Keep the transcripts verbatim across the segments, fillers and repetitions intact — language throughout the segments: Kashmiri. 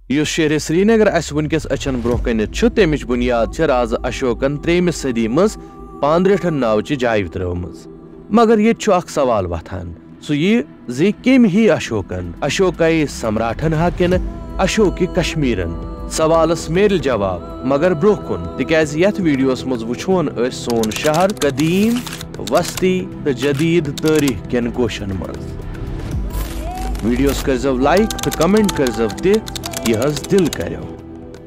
یُس شہر سرینگر اسہِ وٕنکیٚس أچھن برونٛہہ کنہِ چھُ، تمِچ بُنیاد چھِ رازٕ اشوکن ترٛیٚیمہِ صدی منٛز پاندریٹھن ناوچہِ جایہِ ترٲومٕژ۔ مگر ییٚتہِ چھُ اکھ سوال وۄتھان، سُہ یہِ زِ کٔمۍ ہی اشوکن؟ اشوکایہِ سمراٹھن ہا کِنہٕ اشوکہِ کشمیرن؟ سوالس میلہِ جواب، مگر برونٛہہ کُن، تِکیازِ یتھ ویڈیوس منٛز وٕچھون أسۍ سون شہر قدیم، وسطی تہٕ جدید تٲریخ کٮ۪ن گوشن منٛز۔ ویڈیوس کٔرزیو لائک تہٕ کمنٹ کٔرزیو تہِ یِہٕنٛز دِل کریو۔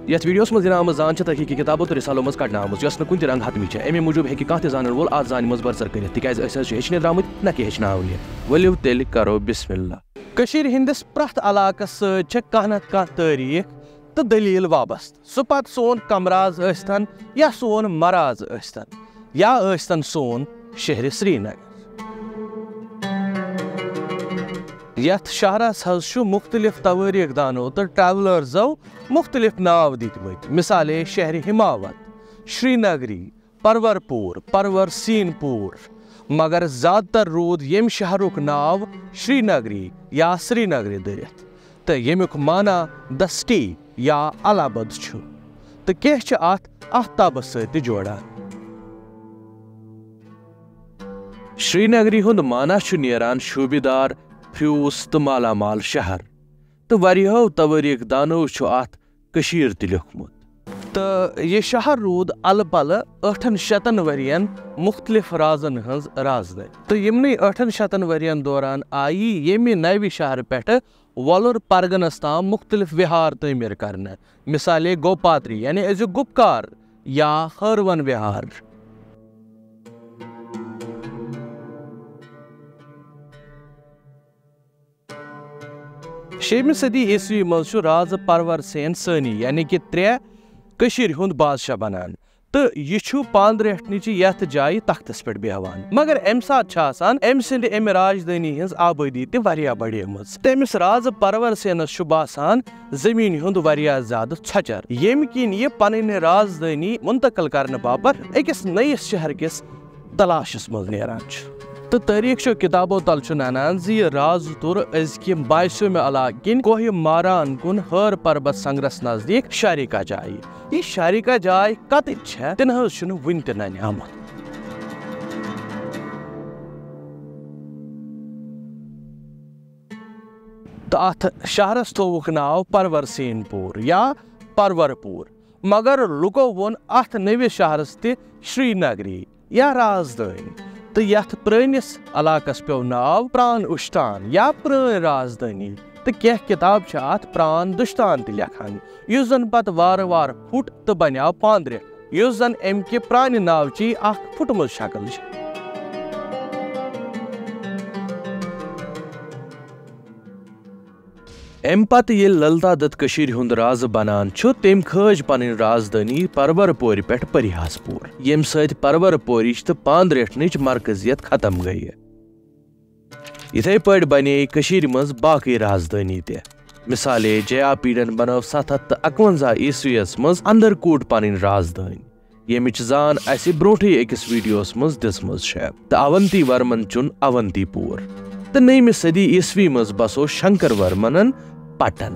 یتھ ویڈیوس منٛز دِنہٕ آمٕژ زان چھِ تحقیقی کتابو تہٕ رسالو منٛز کڑنہٕ آمٕژ، یۄس نہٕ کُنہِ تہِ رنگ حتمی چھےٚ۔ امے موٗجوٗب ہیٚکہِ کانٛہہ تہِ زانن وول اتھ زانہِ منٛز برسر کٔرِتھ، تِکیازِ أسۍ حظ چھِ ہیٚچھنہِ درامٕتۍ، نہ کہِ ہیٚچھناونہِ۔ ؤلِو تیٚلہِ کرو بسم اللہ۔ کٔشیٖرِ ہٕنٛدِس پرٛٮ۪تھ علاقس سۭتۍ چھےٚ کانٛہہ نتہٕ کانٛہہ تٲریٖخ تہٕ دٔلیٖل وابستہٕ۔ سُہ پتہٕ سون کمراز ٲسۍتن یا سون مراز ٲسۍتن یا ٲسۍتن سون شہرِ سرینگر۔ یتھ شہرس حظ چھُ مُختٔلِف توٲریٖخ دانو تہٕ ٹریولرزو مُختٔلِف ناو دِتمٕتۍ، مثالے شہرِ ہماوت، شرینگری، پرور پوٗر، پرور سین پوٗر، مگر زیادٕ تر روٗد ییٚمہِ شہرُک ناو شرینگری یا سرینگری دٔرِتھ، تہٕ ییٚمیُک معنی the city یا الابد چھُ، تہٕ کینٛہہ چھِ اتھ آفتابس سۭتۍ تہِ جوڑان۔ شرینگری ہُنٛد معنی چھُ نیران شوٗبِدار، پھرٛوٗس تہٕ مالا مال شہر، تہٕ واریاہو توٲریٖخ دانو چھُ اتھ کٔشیٖر تہِ لیوٚکھمُت۔ تہٕ یہِ شہر روٗد الہٕ پلہٕ ٲٹھن شتن ؤرین مُختٔلِف رازن ہٕنٛز رازدٲنۍ۔ تہٕ یِمنٕے ٲٹھن شتن ؤرین دوران آیہِ ییٚمہِ نوِ شہرٕ پٮ۪ٹھٕ وۄلُر پرگنس تام مُختٔلِف وِہار تعمیٖر کرنہٕ، مثالے گوپاتری یعنی أزیُک گُپکار یا ہٲروَن وِہار۔ شیٚیِمہِ صدی عیسوی منٛز چھُ رازٕ پرور سین ثٲنی، یعنی کہِ ترٛےٚ، کٔشیٖرِ ہُنٛد بادشاہ بنان، تہٕ یہِ چھُ پاندریٹھنٕچہِ یتھ جایہِ تختس پٮ۪ٹھ بیہوان۔ مگر امہِ ساتہٕ چھِ آسان أمۍ سٕنٛدِ امہِ راجدٲنی ہٕنٛز آبٲدی تہِ واریاہ بڑیمٕژ۔ تٔمِس رازٕ پرور سینس چھُ باسان زٔمیٖنہِ ہُنٛد واریاہ زیادٕ ژھۄچر، ییٚمہِ کِنۍ یہِ پنٕنۍ رازدٲنی منتقل کرنہٕ باپتھ أکِس نٔیِس شہر کِس تلاشس منٛز نیران چھُ۔ تہٕ تٲریٖخ چو کِتابو تل چھُ ننان زِ یہِ راز توٚر أزکہِ بایسیومہِ علاقہٕ کِنۍ کوہِ ماران کُن ہٲر پربت سنگرس نزدیٖک شاریکا جایہِ۔ یہِ شاریکا جاے کتٕچ چھےٚ، تہِ نہٕ حظ چھُنہٕ وُنہِ تہِ ننہِ آمُت۔ تہٕ اتھ شہرس تھووُکھ ناو پرور سین پوٗر یا پرور پوٗر، مگر لُکو ووٚن اتھ نٔوِس شہرس تہِ شرینگری یا رازدٲنۍ، تہٕ یتھ پرٲنِس علاقس پیوٚو ناو پران اشتان یا پرٲنۍ رازدٲنی، تہٕ کینٛہہ کتاب چھِ اتھ پران دُشتان تہِ لیکھان، یُس زن پتہٕ وارٕ وارٕ پھُٹ تہٕ بنیٛاو پاندرِ، یُس زن امہِ کہِ پرانہِ ناوچی اکھ پھُٹمٕژ شکل چھِ۔ امہِ پتہٕ ییٚلہِ للتا دت کٔشیٖرِ ہُنٛد رازٕ بنان چھُ، تٔمۍ کھٲج پنٕنۍ رازدٲنی پرور پورِ پٮ۪ٹھ پریاس پوٗر، ییٚمہِ سۭتۍ پرور پورِچ تہٕ پاندریٹھنٕچ مرکزیت ختم گٔیہِ۔ یِتھے پٲٹھۍ بنے کٔشیٖرِ منٛز باقٕے رازدٲنی تہِ۔ مثالے، جیا پیٖڈن بنٲو ستھ ہتھ تہٕ اکونزہ عیسویس منٛز اندر کوٗٹ پنٕنۍ رازدٲنۍ، ییٚمِچ زان اسہِ برونٛٹھٕے أکِس ویڈیوس منٛز دِژمٕژ چھےٚ، تہٕ اونتی ورمن چُن اونتی پوٗر، تہٕ نٔیمہِ صدی عیسوی منٛز بسو شنکر ورمنن پٹن۔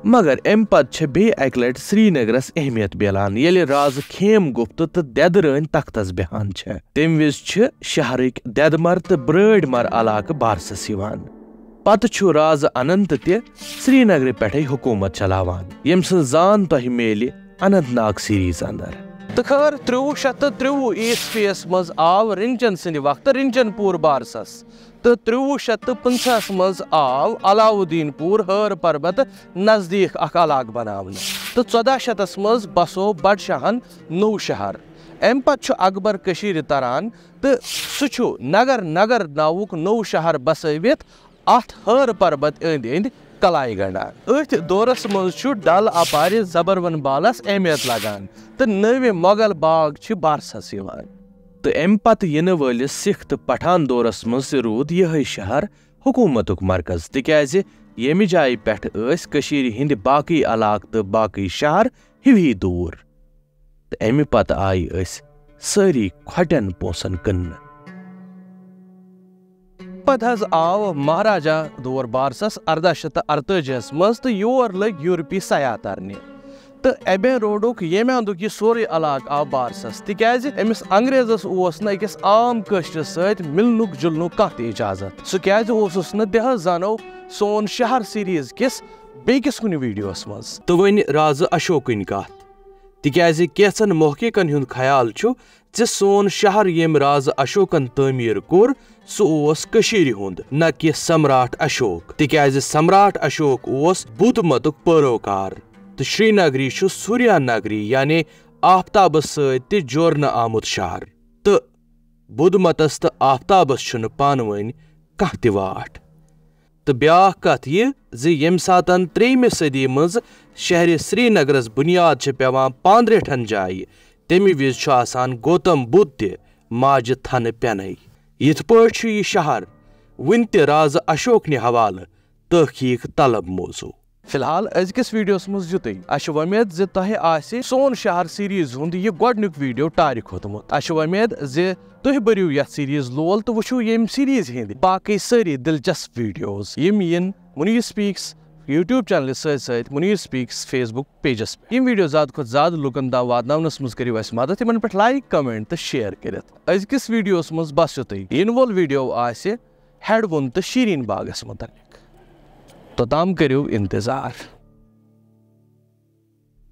مگر امہِ پتہٕ چھےٚ بیٚیہِ اکہِ لٹہِ سرینگرس اہمیت میلان، ییٚلہِ رازٕ کھیم گپت تہٕ دٮ۪دٕ رٲنۍ تختس بیہان چھےٚ۔ تمہِ وِزِ چھِ شہرٕکۍ دٮ۪دٕ مر تہٕ برٲڑۍ مر علاقہٕ بارسس یِوان۔ پتہٕ چھُ رازٕ اننت تہِ سرینگرٕ پٮ۪ٹھے حکومت چلاوان، ییٚمہِ سٕنٛز زان تۄہہِ میلہِ اننت ناگ سیریز اندر۔ تہٕ خٲر، ترٛوٚوُہ شیٚتھ تہٕ ترٛوٚوُہ عیسویس منٛز آو رِنچن سٕنٛدِ وقتہٕ رِنچن پوٗر بارسس، تہٕ ترٛوٚوُہ شیٚتھ تہٕ پٕنٛژٕہس منٛز آو علاؤالدین پوٗر ہٲر پربت نزدیٖک اکھ علاقہٕ بناونہٕ، تہٕ ژۄداہ شیٚتس منٛز بسو بڈشاہن نوٚو شہر۔ امہِ پتہٕ چھُ اکبر کٔشیٖرِ تران، تہٕ سُہ چھُ نگر نگر ناوُک نوٚو شہر بسٲوِتھ اتھ ہٲر پربت أنٛدۍ أنٛدۍ کلاے گنڈان۔ أتھۍ دورس منٛز چھُ ڈل اپارِ زبروَن بالس اہمیت لگان تہٕ نٔوِ مۄغل باغ چھِ بارسس یِوان۔ تہٕ امہِ پتہٕ یِنہٕ وٲلِس سکھ تہٕ پٹھان دورس منٛز تہِ روٗد یِہوٚے شہر حکومتُک مرکز، تِکیازِ ییٚمہِ جایہِ پٮ۪ٹھ ٲسۍ کٔشیٖرِ ہٕنٛدۍ باقٕے علاقہٕ تہٕ باقٕے شہر ہِوی دوٗر۔ تہٕ امہِ پتہٕ آیہِ أسۍ سٲری کھۄٹٮ۪ن پونٛسن کٕننہٕ۔ پتہٕ حظ آو مہاراجا دور بارسس ارداہ شیٚتھ تہٕ ارتٲجی ہس منٛز تہٕ یور لٔگۍ یورپی سیاح ترنہِ۔ تہٕ ایبین روڈُک ییٚمہِ اندُک یہِ سورُے علاقہٕ آو بارسس، تِکیازِ أمِس انگریزس اوس نہٕ أکِس عام کٲشرِس سۭتۍ مِلنُک جُلنُک کانٛہہ تہِ اجازت۔ سُہ کیازِ اوسُس نہٕ، تہِ حظ زانو سون شہر سیریز کِس بیٚیہِ کِس کُنہِ ویڈیوس منٛز۔ تہٕ وۄنۍ رازٕ اشوکٕنۍ کتھ، تِکیازِ کینٛژن محققن ہُنٛد خیال چھُ زِ سون شہر ییٚمۍ رازٕ اشوکن تعمیٖر کوٚر، سُہ اوس کٔشیٖرِ ہُنٛد، نہ کہِ سمراٹ اشوک، تِکیازِ سمراٹ اشوک اوس بُدھ متُک پٲروکار۔ تہٕ شرینگری چھُ سوریہ نگری یعنی آفتابس سۭتۍ تہِ جوڑنہٕ آمُت شہر۔ تہٕ بُدھ متس تہٕ آفتابس چھُنہٕ پانہٕ ؤنۍ کانٛہہ تہِ واٹھ۔ تہٕ بیٛاکھ کتھ یہِ زِ ییٚمہِ ساتن ترٛیٚیِمہِ صدی منٛز شہرِ سرینگرس بُنیاد چھِ پٮ۪وان پانٛدرٮ۪ٹھن جایہِ، تمہِ وِزِ چھُ آسان گوتم بُدھ تہِ ماجہِ تھنہٕ پٮ۪نے۔ یِتھ پٲٹھۍ چھُ یہِ شہر وُنہِ تہِ رازٕ اشوکنہِ حوالہٕ تحقیق طلب موضوع۔ فی الحال أزکِس ویڈیوس منٛز یُتُے۔ اسہِ چھِ وۄمید زِ تۄہہِ آسہِ سون شہر سیریز ہُنٛد یہِ گۄڈنیُک ویڈیو ٹارِ کھوٚتمُت۔ اسہِ چھِ وۄمید زِ تُہۍ بٔرِو یتھ سیریز لول تہٕ وٕچھِو ییٚمہِ سیریز ہٕنٛدۍ باقٕے سٲری دلچسپ ویڈیوز، یِم یِن منیٖر سپیکس یوٹیوب چینلہِ سۭتۍ سۭتۍ منیٖر سپیکس فیس بُک پیجس پٮ۪ٹھ۔ یِم ویڈیو زیادٕ کھۄتہٕ زیادٕ لُکن تام واتناونس منٛز کٔرِو اسہِ مدد، یِمن پٮ۪ٹھ لایک، کمنٹ تہٕ شیئر کٔرِتھ۔ أزکِس ویڈیوس منٛز بس یُتُے۔ یِنہٕ وول ویڈیو آسہِ ہیڈوُن تہٕ شیرین باغس متعلق۔ توٚتام کٔرِو انتظار۔